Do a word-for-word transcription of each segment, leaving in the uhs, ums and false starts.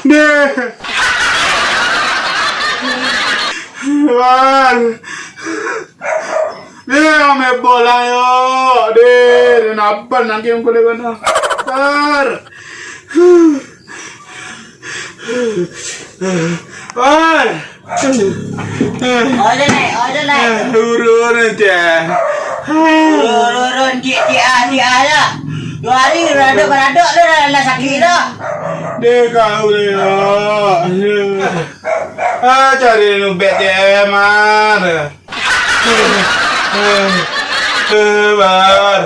Deh. Wan. Deh, ame bola yo. Deh, deh, napan nanti yang boleh mana? Sar. Wan. Ojo naik, ojo naik. Urun aja. Urun, urun, cik, cik, ah, cik, ah, dah. Dua hari baradok-baradok tu dah, dah sakik tu. Deh, kau ni, ah. Ah, cari nu B T M, ah. Eh, eh, Bar.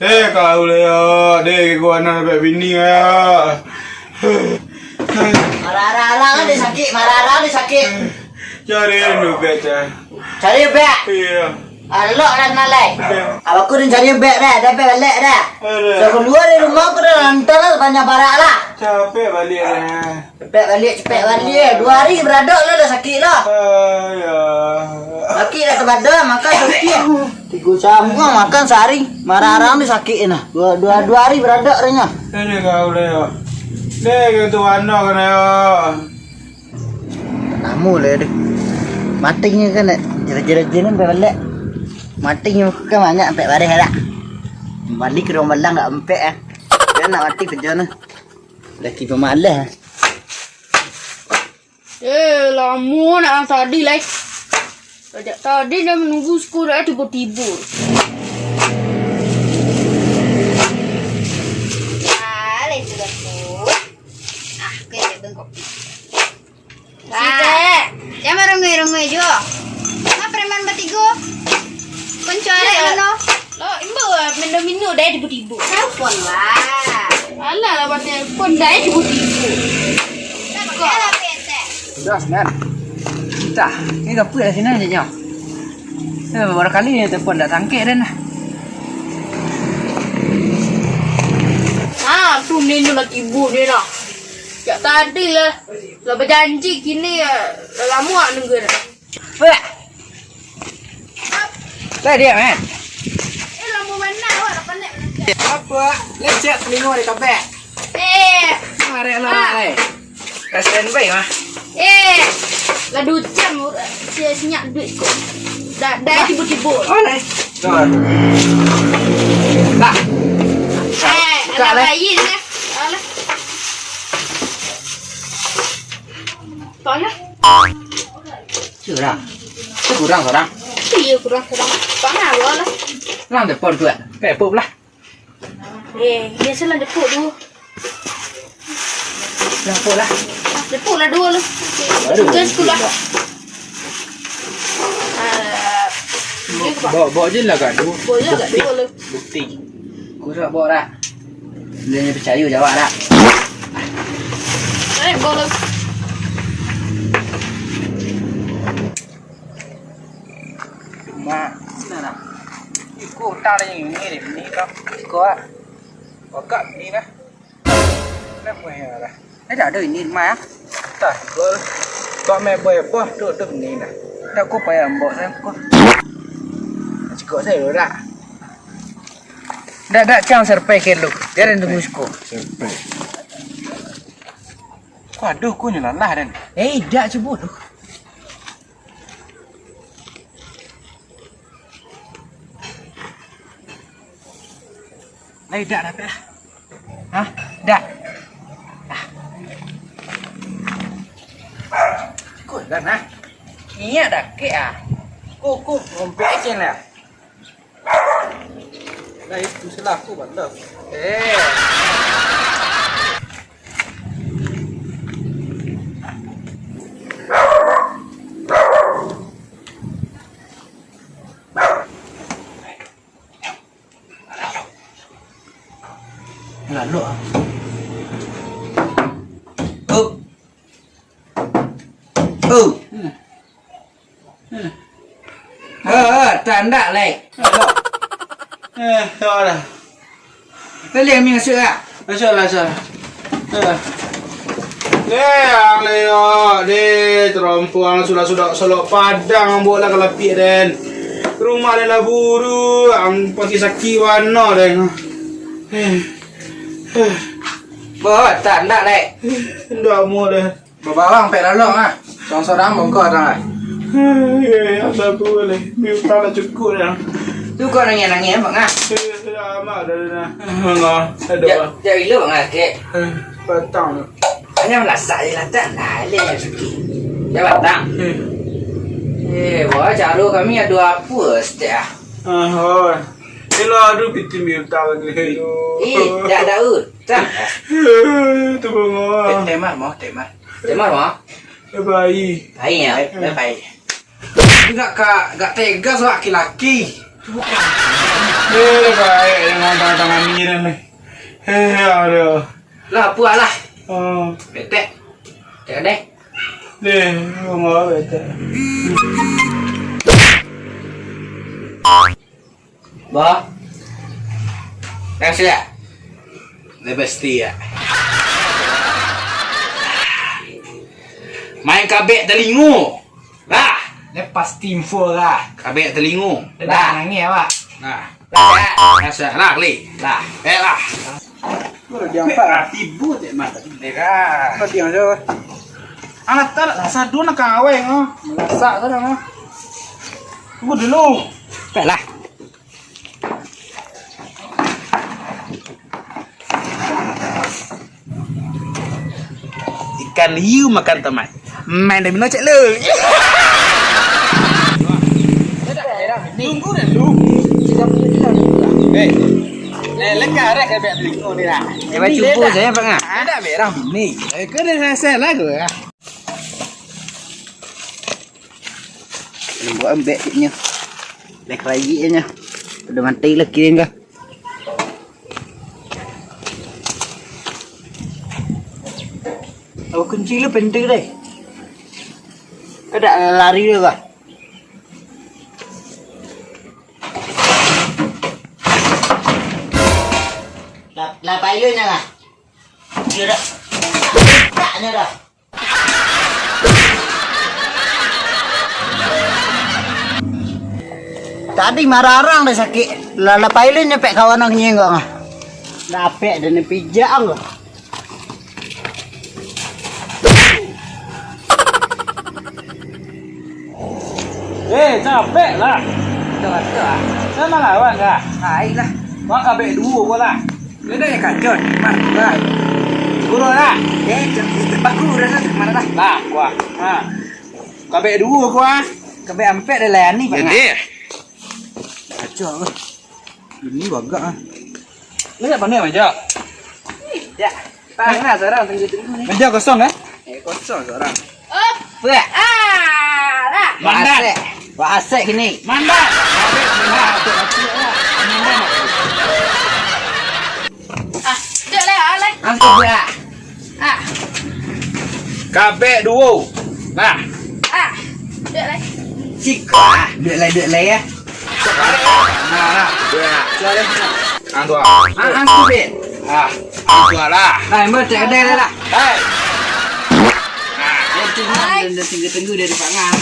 Eh, kau le, yo. Deh, gua nak dapat bini, yo. Marah-marah kan dia sakit, marah-marah dia sakit. Cari yang dompet, cah. Cari beg. Iya. Alok lah nalai. Iya. Abang aku dah cari beg dah, dah beg balik dah. Ada. Dah keluar dari rumah aku dah nonton lah sepanjang parak lah. Capek balik dah. Cepek baliak, cepek baliak. Duo ari baradok lah, lah sakik lah. Ayah. Sakik lah tabadah, makan sakik. Tigo jamuang makan sahari. Marah arang tu sakik nah. Duo, duo, duo ari baradok dah nyo. Ini kau dah yo. Deh, kau tu anak kan yo. Lamo lah deh. Matinyo kan nak jerejin-jerejin sampai balik. Matinyo kan banyak sampai bareh dak. Balik ke rumah balang dak ampek ah. Dia nak mati kerja nah. Laki pemalas. Eh, lamo nak ang tadi lai. Sajak tadi dah manunggu siko dak tibo-tibo. Ah, lai sudah tu. Ah, oke, dek bengkok. Sibuk. Jan marunguih-runguih juo. Ma preman batigo? Konco arek mano? Lo, imbau lah, mendo-mendo dai tibo-tibo. Telepon lah. Alah lah, buat telepon dai tibo-tibo. Sudah, Senan. Entah, ni gapuik lah sinan je nyo. Eh, baru kali ni telepon dak tangkek den lah. Ah, tu ni lah tibo ni lah. Jak tadi lah. Lah bajanji kini, eh, lah lamo awak nunggu dah. Weh. Lah diam, eh. Eh, lamo bana awak dah panek. Apo? Lecet telingo di kabek. Eh. Marek lah, eh. Dah standby mah. Eh. Lah duo jam, sia-sia duit ko. Dah, dah tibo-tibo. Oh, nice. Dah. Eh, buka anak lah. Bayi ni. Alah. Tolong. Kurang. Tu kurang, kurang. Iyo, kurang, kurang. Panah lo lah. Lang telepon tu, eh. Telepon lah. Eh, biasolah tepuk tu. Tepuk lah. Tepuk lah duo lu. Aduh, gas tu lah. Ah, bawa, bawa je lah kat tu. Bawa je lah kat duo lu. Bukti. Kurang bawa dah. Dia ni percaya jawab dah. Eh, bawa lu. Mak, sini lah. Iko utang ni, ni, ni, ni, kau. Iko, ah. Wakak ni lah. Kenapa ya lah? Eh, tak ada ini, Mak, ya? Tak, kau. Kau main boy, boh, tu, tu, ni lah. Tak, kau payah ambok, kan, kau. Cukup saya dulu, dah. Dak, dak, cang serpek ke lu. Dia ada tunggu siko. Serpek. Kau aduh, kau ni lalah, Dan. Eh, dak, cebut. Lai dak dapek lah. Hah? Dak. Ah. Ikut lah nah. Niat dak kek ah. Kok kok rompek aja lah. Lai itu selaku bandar. Eh. Lalu ah. Oh. Oh. Hmm. Hmm. Ah, ah, tandak lai. Lalu. Eh, salah. Tadi kami masuk ah. Masuk lah, masuk lah. Eh. Eh, ang Leo, deh, terompuang sudah-sudah solok padang, buat lah kalapik, Den. Rumah den lah buru, ang pasti sakit wano, Den. Eh. Eh. Bo, tak, ndak, Lek. Ndak mau deh. Babawang pek lalok ah. Sorang-sorang bongkok dah. Ya, ya, sabar boleh. Piutang lah cukup dah. Tu kau nangis-nangis, Bang, ah? Eh, dah amat dah, dah. Mangga, ada. Jak, jak bilo, Bang, ah, kek? Eh, batang tu. Hanya malasak je lah, tak lah, leh, sakik. Jak batang. Eh. Eh, wah, caro kami ado apo, stek, ah? Ah, oh. Elok ado pitih piutang lagi tu. Eh, dak, dak, uh. Tak. Eh, tu bangau. Te-, temar, mah, temar. Temar, mah. Baik. Baik, ya, baik. Tapi gak ka-, gak tegas, wak, laki-laki. Eh, baik, jangan tangan-tangan ni dah, ni. Eh, aduh. Lah, puas lah. Oh. Betek. Cek deh. Deh, bangau betek. Bah. Yang siap. Lebih setia. Main kabek telingo. Lah. Lepas info lah. Kabek telingo. Dah nangis awak. Nah. Lah. Biasa lah, Li. Lah. Eh lah. Udah diampak. Tibu cek mah tadi. Dah. Udah diam je. Anak tak lah sadu nak kawin, oh. Melasak sana, oh. Tunggu dulu. Baiklah. Ikan hiu makan tomat. Main domino cek lu. Tunggu dulu. Eh, eh, leka rek kabek telingo ni lah. Eh, cubo sajo, Pak, ah. Ada merah ni. Eh, kau dah selesai lah kau, ah. Lembok ambek ceknyo. Lek rayi nyo. Udah mati lah kirim kah. Aku kunci lu pintu deh. Kada lari lu kah? Lap-, lapai lu nyo lah. Dia dah. Tak nyo dah. Tadi mararang dah sakik. Lah, lah pailin nyepek kawan ang nyengok ah. Dapek dan pijak ang. Eh, capek lah. Betul, betul lah. Saya nak lawan kah? Hai lah. Wah, kabek duo ko lah. Beda ya kacau. Mas, Bang. Guru lah. Eh, jan-, itu baku udah lah, mana lah? Lah, wah. Ha. Kabek duo ko ah. Kabek ampek dah layani, Bang. Jadi. Kacau, Bang. Ini bagak ah. Lu nak panik meja? Ya. Panas orang tunggu-tunggu ni. Meja kosong kan? Eh, kosong seorang. Op. Buat. Ah, lah. Mandat. Wah, asek. Wah, asek kini. Mandat. Ah, duduk lah, ah, lah. Angkut pula. Ah. Kabek duo. Nah. Ah. Duduk lah. Siko, ah. Duduk lah, duduk lah, ya. Nah, nah. Duduk lah. Suara. Ang tu, ah. Ah, ang tu, Ben. Ah, ang tu lah. Nah, emang cek kedai lah. Hai. Nah, dia tunggu, dia tunggu-tunggu dari Pak Ngang.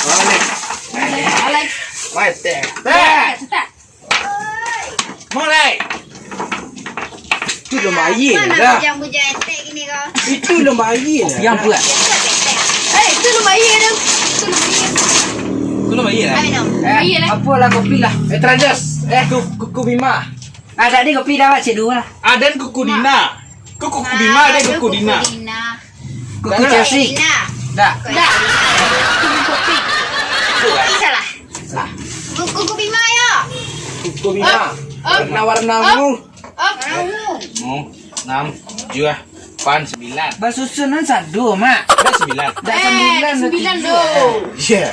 Boleh. Boleh. Boleh, teh. Teh. Setak. Mulai. Itu lomba aia lah. Mana bujang-bujang etek gini kau? Itu lomba aia lah. Yang buat. Eh, itu lomba aia tu. Itu lomba aia. Itu lomba aia lah. Ayo, minum. Eh, aia lah. Apo lah kopi lah. Eh, Tranjas. Eh, ku-, kuku Bima. Ah, tadi kopi dah, Pak. Cik dua lah. Aden kuku Dina. Kuku Bima, aden kuku Dina. Kuku Chelsea. Dah. Dah. Kuku kopi. Kopi salah. Salah. Kuku Bima, yo. Kuku Bima. Warna-warna mu. Mu, enam, tujuh, lapan, sembilan. Basusunan sado, Mak. Dah sembilan. Dah sembilan, dah sembilan tujuh. Iya.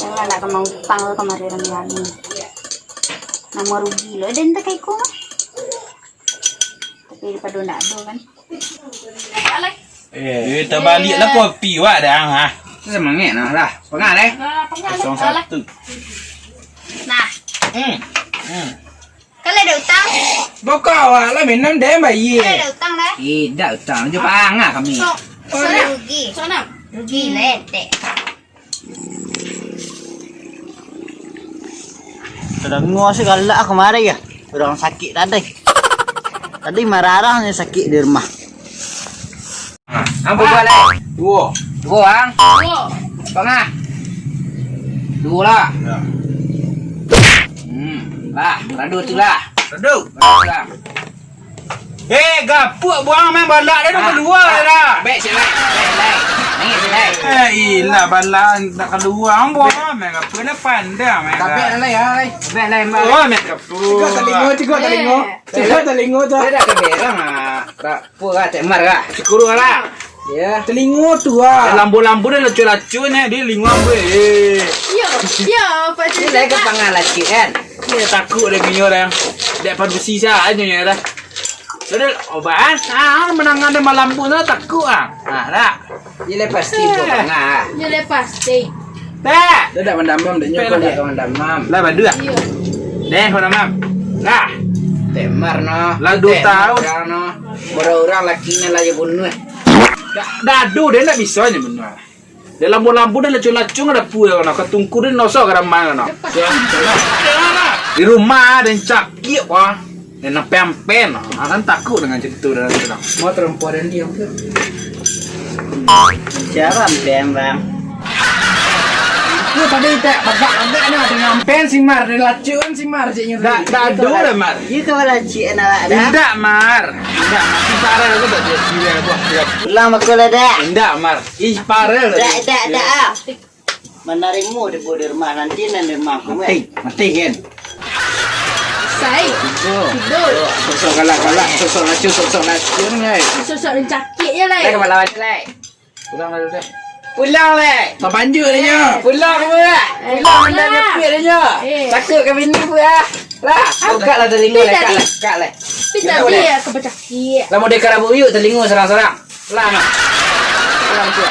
Alah, nak kama utang lo kamari rami-rami. Namo rugi lo, den tak kaiko mah. Tapi daripada ndak ado kan. Eh, tabaliak lah kopi wak dah, ha. Semangat nah lah. Pengah deh. Kosong satu. Nah. Hmm. Hmm. Kalau ada utang? Bokok awak lah minum deh, bayar. Kalau ada utang dah? Eh, dak utang. Jo pangah kami. Rugi. Rugi letek. Tadanga se galak kamari ya. Urang sakik tadi. Tadi mararang nyo sakik di rumah. Ha, ang bubuak lai. Duo. Duo, ang? Duo. Pangah. Duo lah. Ya. Hmm, lah, rado tu lah. Rado. Rado lah. Eh, gapuak buang main balak dia dah kalua dah. Bek, cek lai. Bek, lai. Nangis, cek lai. Eh, ilah balak nak kalua. Ang buang main gapuak lah pandang main. Tapi lah. Lai, ya, lai. Bek, lai, Mbak. Oh, main gapuak. Cegak talingo, cegak talingo. Eh. Cegak talingo tu. Dia dah keberang, ah. Tak. Apo lah, Tek Mar lah. Syukur lah. Ya. Telingo tu lah. Lambu-lambu dah lacu-lacu ni, dia lingo ambo, eh. Yo, yo, Pak Cik. Ni lai ka pangan lacik, kan? Dia takut dia punyo dah. Dek padusi sajo nyo dah. Sudah, obat, ah. Ah, menangan dia malam pun dah takut, ah. Ah, dah. Dia lai pasti buat pangan, ah. Dia lai pasti. Tak. Dia dak mandamam, dia nyo dak mandamam. Lah, badu ah. Iyo. Deh, mandamam. Lah. Tek Mar no. Lah, duo taun. Urang no. Baru urang lakinyo lah yo bunuah. Dak, dak ado, dia ndak bisa nyo bunuah. Dia lambu-lambu dia lacung-lacung ada pun no. Katungku dia nosok ka damang no. Di rumah ada yang cakik, wah. Nan pampen, ah, kan takut dengan cerita dalam tu. Mau terempuan dan diam tu. Siapa pampen, Bang? Itu tadi tak bagak-bagak ni dengan pen si Mar, dia lacun si Mar, ciknya. Dak, dak ado dah, Mar. Iyo ka balacik anak dah. Indak, Mar. Indak, Mar. Ih, parah aku tak dia kira buah dia. Pulang bakul dah. Indak, Mar. Ih, parah lah. Dak, dak, dak, ah. Manarimo di, di rumah nanti, nan di rumah aku, eh. Mati, mati kan? Sai. Tidur. Tidur. Sosok galak-galak, sosok lacur, sosok lacur, guys. Sosok rancakik je, lai. Lai, kepala macam, lai. Pulang lah, deh. Pulang, lai. Tapanjuk dia nyo. Pulang, pula. Eh, pulang, pulang. Dah nyepit dia nyo. Eh. Takut ke bini pun, ah. Lah, buka lah telinga, lai, kak, lai, kak, lai. Tapi tadi aku pacakik. Lah, model karabu yuk, telinga sorang-sorang. Lah, nah. Pulang tu.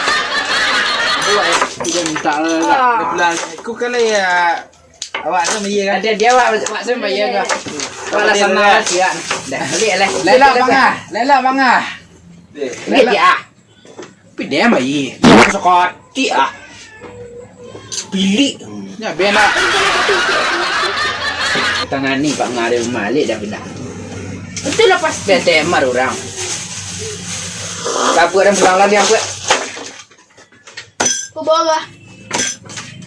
Buat, eh. Dia minta lah, lah. Ah. Dia pulang. Aku kan, ya, awak tu bayar kan? Ada dia awak, awak tu bayar kan? Iya. Awak lah sama lah, siap. Dah, balik lah. Lelak bangah, lelak bangah. Dia, dia, ah. Tapi dia bayar. Dia sekotik, ah. Pilik. Ya, benar. Tangani Pak Ngaril malik dah pindah. Betul lah pasti. Dia temar orang. Kabut dan pulang lah dia, buat. Aku bawa lah.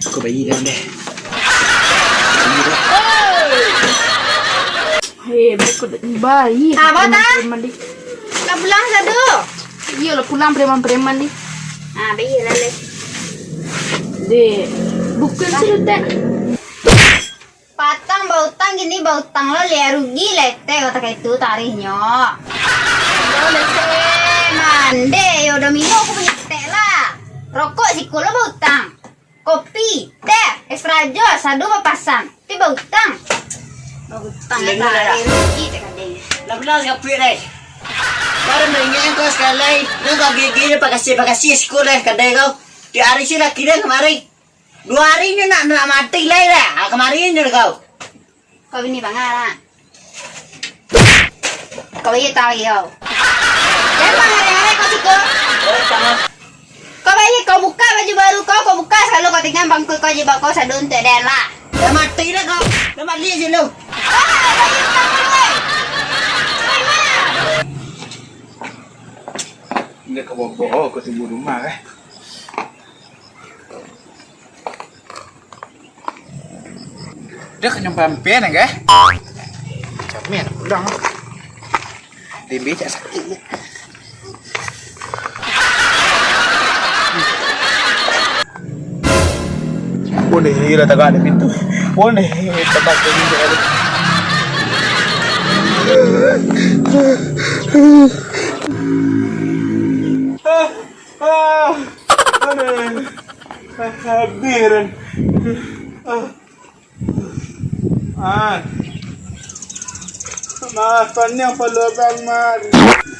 Aku bayi dah deh. Hei, baik kau dah bayi. Ah, apa dah? Preman di. Nak pulang sado? Iyo lah, pulang preman-preman di. Ah, bayi lah, leh. Deh, bukan sih, Tek. Patang bautang, kini bautang lo, liak rugi lah, Tek, kata kaitu tarihnyo. Lo, Tek, mandeh, yo, domino aku punyo, Tek, lah. Rokok siko lo bautang. Kopi, teh, extra joss, sado bapasang. Tapi bautang. Bautang, lah, tarih rugi, Tek, kadai. Lah, benar, Tek, deh. Baru maringek kau sakali. Nan kau gigi ni, pakasih-pakasih siko deh, kadai kau. Di hari si laki deh kamari. Duo hari nyo nak, nak mati lai dah. Ah, kamari nyo kau. Kau bini bangah lah. Kau bini tahu yo. Jangan bangah-bangah kau siko. Kau bini, kau buka baju baru kau, kau buka selalu kau tinggal bangku kau, jilbab kau sado untuak den lah. Dah mati dah kau. Dah mati je lu. Ah, baju kau dulu, eh. Kau di mana? Dia ke bawah, ke timbul rumah, eh. Dah ka nyampai ampe, kan? Camin, pulang. Dia becak sakit. Boleh, lah tagak di pintu. Boleh, tagak di pintu. Ah, ah, aduh. Habis, Ran. Ah. Ah. Mar, paniang palu abang, Mar.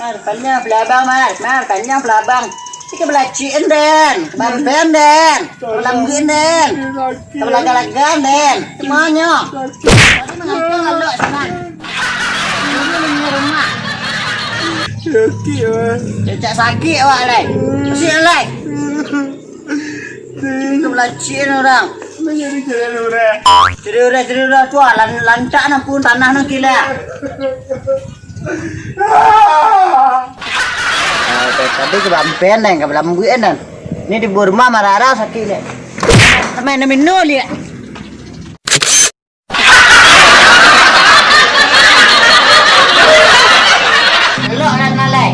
Mar, paniang palu abang, Mar. Mar, paniang palu abang. Cik balacian, den. Bampen, den. Tolong. Lambuik, den. Sakit. Kabalaga-lagaan, den. Semuanya. Sakit. Tadi mangantong lalu sana. Ini punya rumah. Sakit, Mar. Cecak sakit awak, lai. Pusing, lai. Itu belacian orang. Cari orang, cari orang. Tu, lan-, lancak nan pun tanah nan kila. Ah, tadi ka bampen nan, ka balambuik nan. Ni di rumah mararang sakik ni. Main domino liak. Elok lah nalai.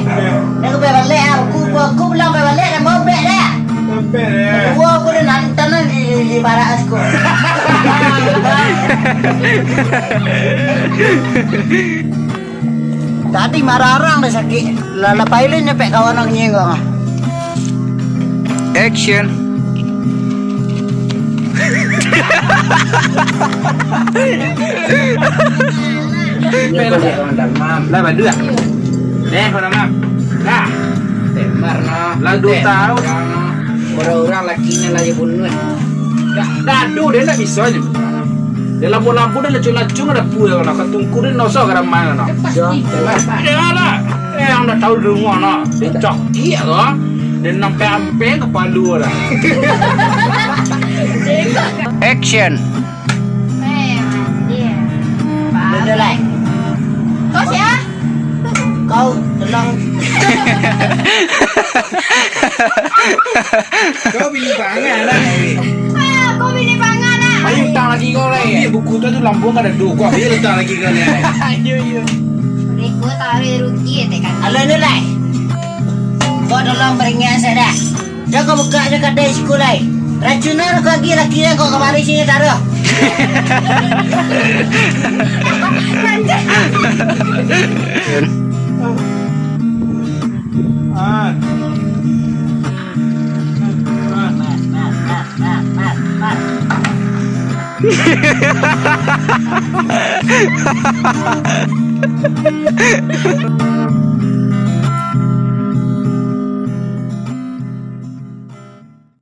Dah aku pai balik ah. Aku, aku, aku pulang pai balik dah bobek dah. Sampai dah. Dua aku dah nonton lah di, di, di barak aku. Tadi mararang dah sakik. Lah, lah pailin nyampe kawan nang nyinggung ah. Action. Lah, badua. Eh, kau nama? Dah. Temar, nah. Lah, dua tahun. Urang-urang lakinyo lah yo bunuah. Dah, dah, aduh, dia ndak bisa je. Dia lambu-lambu, dia lacung-lacung, ada pun, nah. Katungku dia noso karaman, nah. Dia lah. Eh, yang dah tahu di rumah, nah. Dia cakik, lah. Dia nampai-ampai kepala, lah. Action. Eh, anjir. Betul, lah. Kau sia? Kau tolong. Kau bini pangan lah. Ah, kau bini pangan lah. Ayo, utang lagi kau, Lai. Ambil buku tu, tu lambuang kada dua. Kau ambil utang lagi kau, Lai. Ayo, ayo. Riko tarik rugi ya, tekan. Halo, ni, Lai. Kau tolong beringat saya dah. Dah kau buka je kadai siko, Lai. Racunan kau agi laki dia kau kamari sini taruh.